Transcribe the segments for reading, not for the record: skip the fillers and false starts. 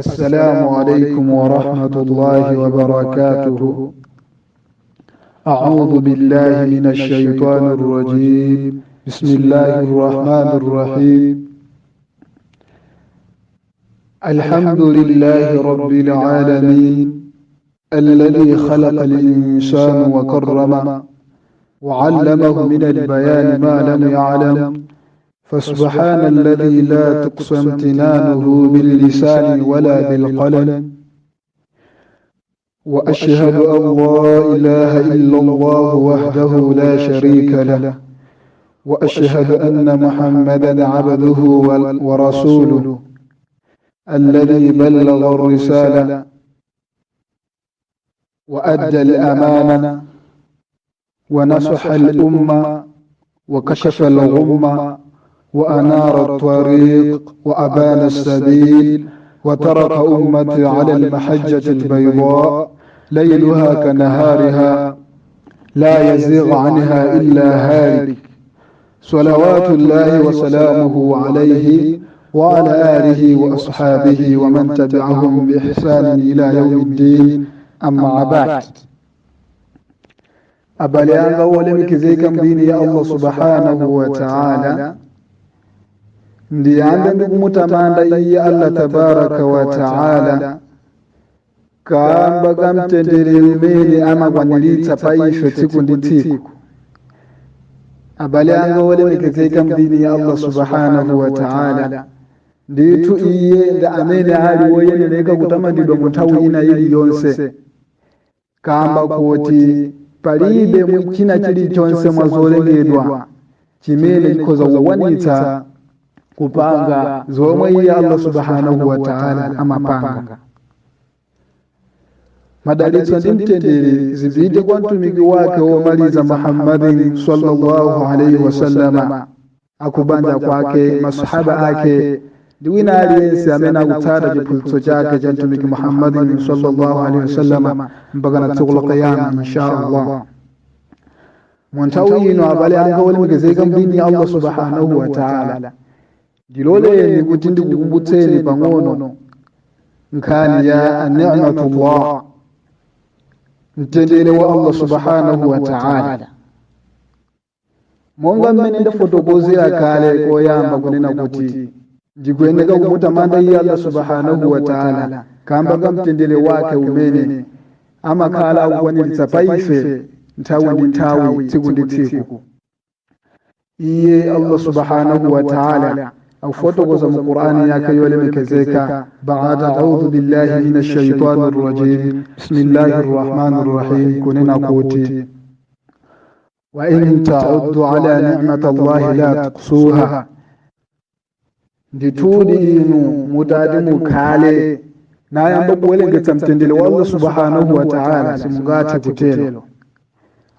السلام عليكم ورحمة الله وبركاته. أعوذ بالله من الشيطان الرجيم. بسم الله الرحمن الرحيم. الحمد لله رب العالمين الذي خلق الإنسان وكرمه وعلمه من البيان ما لم يعلم، فسبحان الذي لا تقصى امتنانه باللسان ولا بالقلم، وأشهد أن لا إله إلا الله وحده لا شريك له، وأشهد أن محمدا عبده ورسوله الذي بلغ الرسالة وأدى الأمانة ونصح الأمة وكشف الغمة وأنار الطريق وأبان السبيل، وترك أمتي على المحجة البيضاء ليلها كنهارها لا يزيغ عنها إلا هالك، صلوات الله وسلامه عليه وعلى آله وأصحابه ومن تبعهم بإحسان إلى يوم الدين. أما بعد، abale anga olemekezeka mdini ya Allah subhanahu wa ta'ala, ndiyambe ndikumutamanda iye Allah tabaraka wa ta'ala kamba kamtendere umene amakwaniritsa pa ife tsiku ndi tsiku. Abale anga olemekezeka mdini ya Allah subhanahu wa ta'ala, ndithu iye ndi amene ali woyenereka kutamandidwa mu nthawi ina iliyonse, kamba kuti palibe china chilichonse mwa zolengedwa chimene chikhoza kukwanitsa kupanga zomwe iye Allah subhanahu wa ta'ala amapanga. Madalitso ndi mtendere zipite kwa mtumiki wake womaliza Muhammadin sallallahu alaihi wasallama, akubanja kwake, masahaba ake ndi wina aliyense amene akutsata chiphunzitso chake cha mtumiki Muhammadin sallallahu alaihi wasallama mpaka na tsiku la Qiyama, insha Allah. Mu nthawi ino, abale anga olemekezeka mdini ya Allah subhanahu wa ta'ala, ndiloleni kuti ndikukumbutseni pang'ono nkhani ya ni'matullah, mtendere wa Allah subhanahu wa ta'ala. Monga mmene ndafotokozera kale koyamba kunena kuti ndikuyeneka kumutamanda iye Allah subhanahu wa ta'ala kamba ka mtendere wake umene amakhala akukwaniritsa pa ife nthawi ndi nthawi, tsiku ndi tsiku. Iye Allah subhanahu wa ta'ala akufotokoza mu Qur'ani yake yolemekezeka baada audhu billahi minash shaitani rrajim, bismillahir rahmanir rahim, kunena kuti: wa in ta'uddu ala ni'mati Allahi la tuhsuha. Ndithudi inu mutati mukhale nayamba kuwerengetsa mtendere wa Allah subhanahu wa ta'ala, simungathe kutero.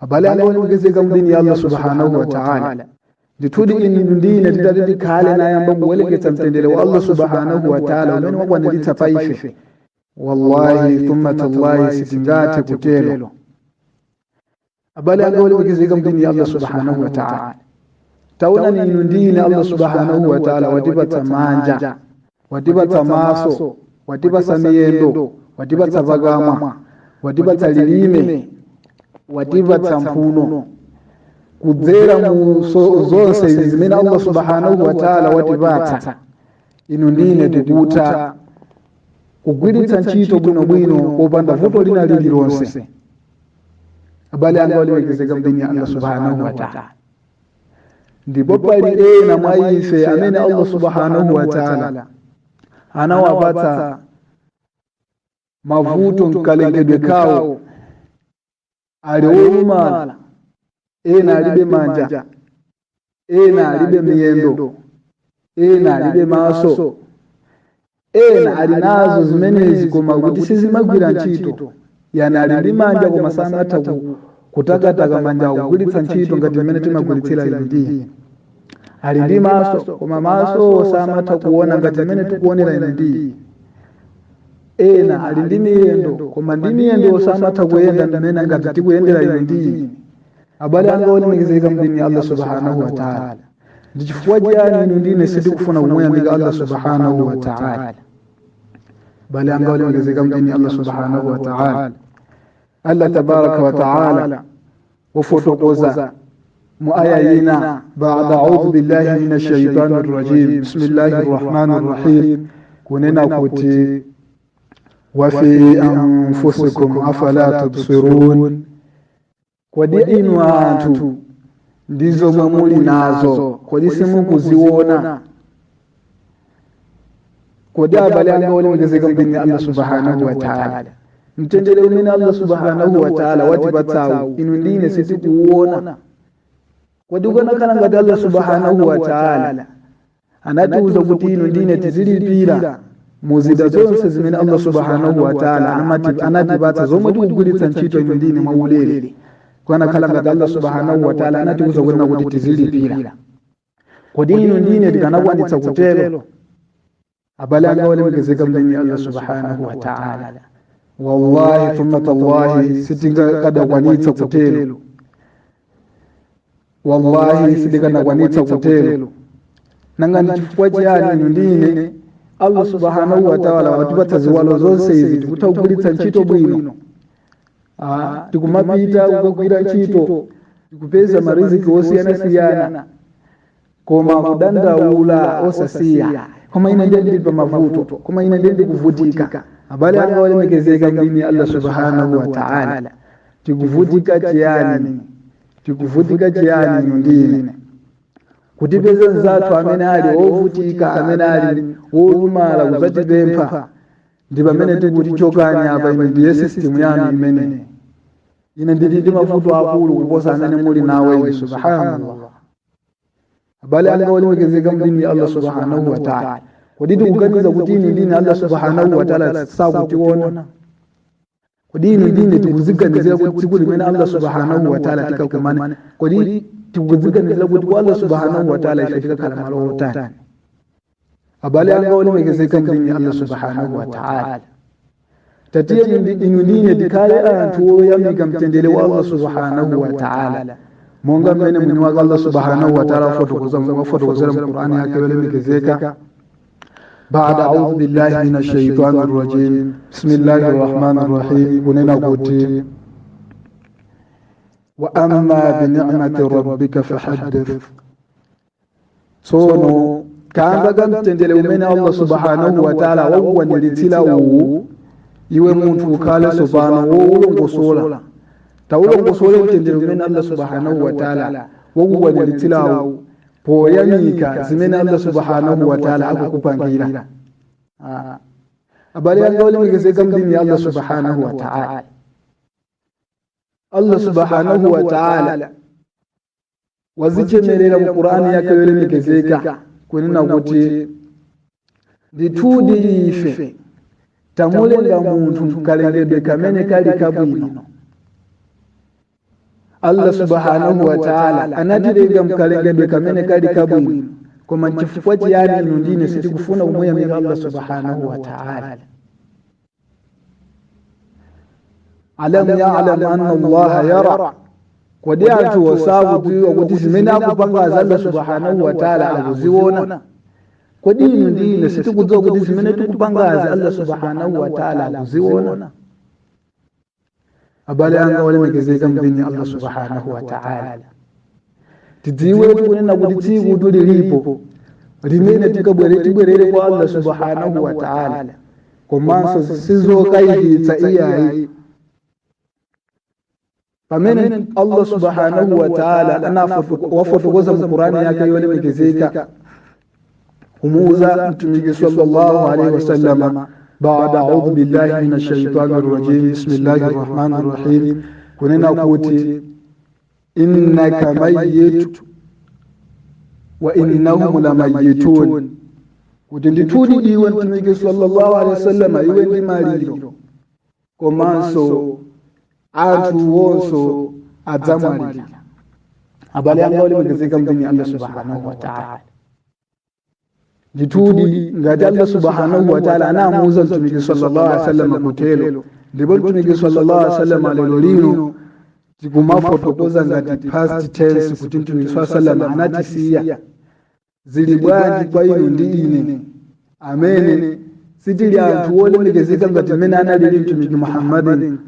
Abale anga olemekezeka mdini ya Allah subhanahu wa ta'ala, ndithudi inu ndine titati tikhale nayamba kuwerengetsa mtendere wa Allah subhanahu wa ta'ala umene wakwaniritsa pa ife, wallahi thumma tallahi, sitingathe kutero. Abale anga olemekezeka mdini ya Allah subhanahu wa ta'ala, taonani inu ndine, Allah subhanahu wa ta'ala watipatsa manja, watipatsa maso, watipatsa miyendo, watipatsa pakamwa, watipatsa lilime, watipatsa mphuno. Kudzera mu zonse izi zimene Allah subhanahu wa ta'ala watipatsa, inu ndine tikutha kugwiritsa ntchito bwinobwino popanda vuto lina lililonse. Abale anga olemekezeka mdini ya Allah subhanahu wa ta'ala, ndipo pali ena mwa ife amene Allah subhanahu wa ta'ala anawapatsa mavuto mkalengedwe kawo, ali olumala, ena alibe manja, ena alibe miyendo, ena alibe maso, ena ali nazo zimenezi koma kuti sizimagwira ntchito. Yani ali ndi manja koma samatha kutakataka manja kugwiritsa ntchito ngati mmene timagwiritsira ine ndi. Ali ndi maso koma maso samatha kuona ngati mmene tikuonera ine ndi. Ena ali ndi miyendo koma ndi miyendo samatha kuyenda mmene ngati tikuyendera ine ndi. Abale anga olemekezeka mdini ya Allah subhanahu wa ta'ala, ndi chifukwa chiyani inu ndine sitikufuna kumuyamika Allah subhanahu wa ta'ala? Abale anga olemekezeka mdini Allah subhanahu wa ta'ala, Allah tabaraka wa ta'ala wafotokoza mu aya ina ba'da a'udhu billahi minash shaitani rrajim, bismillahir rahmanir rahim, kunena kuti wa fi anfusikum afala tubsirun. Kodi inu anthu ndi zomwe muli nazo kodi simukuziona? Kodi abale anga olemekezeka mdini Allah subhanahu wa ta'ala, mtendere umene Allah subhanahu wa ta'ala watipatsawu inu ndine sitikuuona? Kodi ukanakhala ngati Allah subhanahu wa ta'ala anatiuza kuti inu ndine tizilipira muzida zonse zimene Allah subhanahu wa ta'ala anatipatsa zomwe tikugwiritsa ntchito inu ndine mwaulere, kukanakhala ngati Allah subhanahu wa ta'ala anatiuza kunena kuti tizilipira, kodi inu ndine tikanakwanitsa kutero? Abale anga olemekezeka mdini Allah subhanahu wa ta'ala, wallahi thumma tallahi sitingakadakwanitsa kutero, wallahi sitikanakwanitsa kutero. Nanga ndi chifukwa chiyani inu ndine Allah subhanahu wa ta'ala watipatsa ziwalo zonse izi tikutha kugwiritsa ntchito bwino, tikumapita kukagwira ntchito, tikupeza mariziki osiyanasiyana, koma kudandaula osasiya, koma ine ndiye ndili pa mavuto, koma ine ndiye ndikuvutika. Abale anga olemekezeka mdini Allah subhanahu wa ta'ala, tikuvutika chiyani? Tikuvutika chiyani inu ndine? Kutipeza nzathu amene ali ovutika, amene ali wolumala, kudzatipempha, ndi pamene tikuti chokani apa, ine ndiye system yanu imene ine ndili ndi mavuto akulu kuposa amene muli nawo ine. Subhanallah. Abale anga olemekezeka mdini Allah subhanahu wa ta'ala, kodi tikuganiza kuti inu ndine Allah subhanahu wa ta'ala sakutiona? Kodi inu ndine tikuziganizira kuti tsiku limene Allah subhanahu wa ta'ala tikakumana, kodi tikuziganizira kuti kwa Allah subhanahu wa ta'ala ife tikakhala malo otani? Abale anga olemekezeka mdini Allah subhanahu wa ta'ala, tatiye inu ndine tikhale anthu oyamika mtendere wa Allah subhanahu wa ta'ala, monga mmene mwini wake Allah subhanahu wa ta'ala wafotokozera mu Qur'ani yake yolemekezeka baada a'udhu billahi minash shaitani rrajim, bismillahir rahmanir rahim, kunena kuti wa amma bi ni'mati rabbika fahaddith. Tsono kamba ka mtendere umene Allah subhanahu wa ta'ala wakuwaniritsira uwu, iwe munthu ukhale tsopano wowulongosola, tawulongosole mtendere umene Allah subhanahu wa ta'ala wakuwaniritsirawu poyamika zimene Allah subhanahu wa ta'ala akukupangira. Abale anga olemekezeka mdini ya Allah subhanahu wa ta'ala, Allah subhanahu wa ta'ala wazichemerera mu Qur'ani yake yolemekezeka kunena kuti ndithudi ife tamulenga munthu mkalengedwe kamene kali kabwino. Allah subhanahu wa ta'ala anatilenga mkalengedwe kamene kali kabwino, koma nchifukwa chiyani inu ndine sitikufuna kumuyamika Allah subhanahu wa ta'ala? Alam ya'lam anna Allah yara, kodi anthu osakudziwa kuti zimene akupangazi Allah subhanahu wa ta'ala akuziona? Kodi inu ndine sitikudziwa kuti zimene tikupangazi Allah subhanahu wa ta'ala akuziona? Abale anga olemekezeka mdini Allah subhanahu wa ta'ala, tidziwe tikunena kuti tsiku lilipo limene tibwerere kwa Allah subhanahu wa ta'ala, komanso sizokayikitsa iyayi. Pamene Allah subhanahu wa ta'ala wafotokoza mu Qur'ani yake yolemekezeka kumuuza Mtumiki sallallahu alaihi wasallam baada a'udhu billahi minash shaitani rrajim, bismillahir rahmanir rahim, kunena kuti innaka mayyit wa innahum lamayyitun, kuti ndithudi iwe Mtumiki sallallahu alaihi wasallam iwe ndi maliro, komanso anthu wonso adzamwalira. Abale anga olemekezeka mdini Allah subhanahu wa ta'ala, ndithudi ngati Allah subhanahu wa ta'ala anamuuza Mtumiki sallallahu alaihi wasallam kutelo, ndipo Mtumiki sallallahu alaihi wasallam lero lino tikumafotokoza ngati past tense kuti Mtumiki sallallahu alaihi wasallam anatisiya, zili bwanji kwa inu ndi ine amene Sitili anthu olemekezeka ngati mmene analili Mtumiki Muhammadin.